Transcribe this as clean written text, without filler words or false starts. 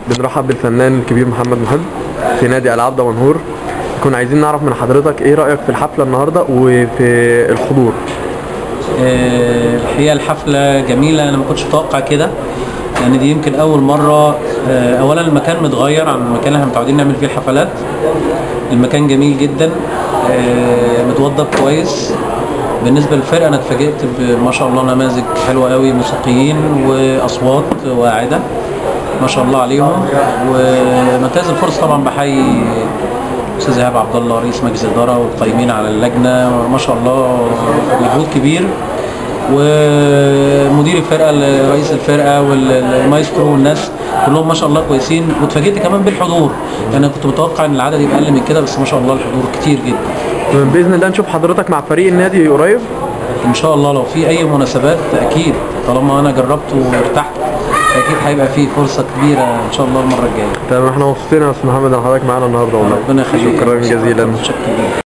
بنرحب بالفنان الكبير محمد محب في نادي العاب دمنهور. كنا عايزين نعرف من حضرتك ايه رأيك في الحفلة النهاردة وفي الحضور؟ الحقيقة الحفلة جميلة، انا ما كنتش متوقع كده، يعني دي يمكن اول مرة. اولا المكان متغير عن المكان اللي احنا متعودين نعمل فيه الحفلات. المكان جميل جدا، متوضب كويس. بالنسبة للفرقة انا اتفاجئت ما شاء الله نماذج حلوة قوي، موسيقيين واصوات واعدة ما شاء الله عليهم. ومنتهز الفرصة طبعا بحيي استاذ ايهاب عبد الله رئيس مجلس الادارة والقايمين على اللجنة، ما شاء الله مجهود كبير، ومدير الفرقة رئيس الفرقة والمايسترو والناس كلهم ما شاء الله كويسين. واتفاجئت كمان بالحضور، يعني انا كنت متوقع ان العدد يبقى اقل من كده، بس ما شاء الله الحضور كتير جدا. باذن الله نشوف حضرتك مع فريق النادي قريب ان شاء الله، لو في اي مناسبات اكيد، طالما انا جربت وارتحت اكيد هيبقى في فرصة كبيرة ان شاء الله المرة الجاية. تمام، احنا مبسوطين يا استاذ محمد ان حضرتك معانا النهارده والله. ربنا يخليك، شكرا جزيلا. شكرا.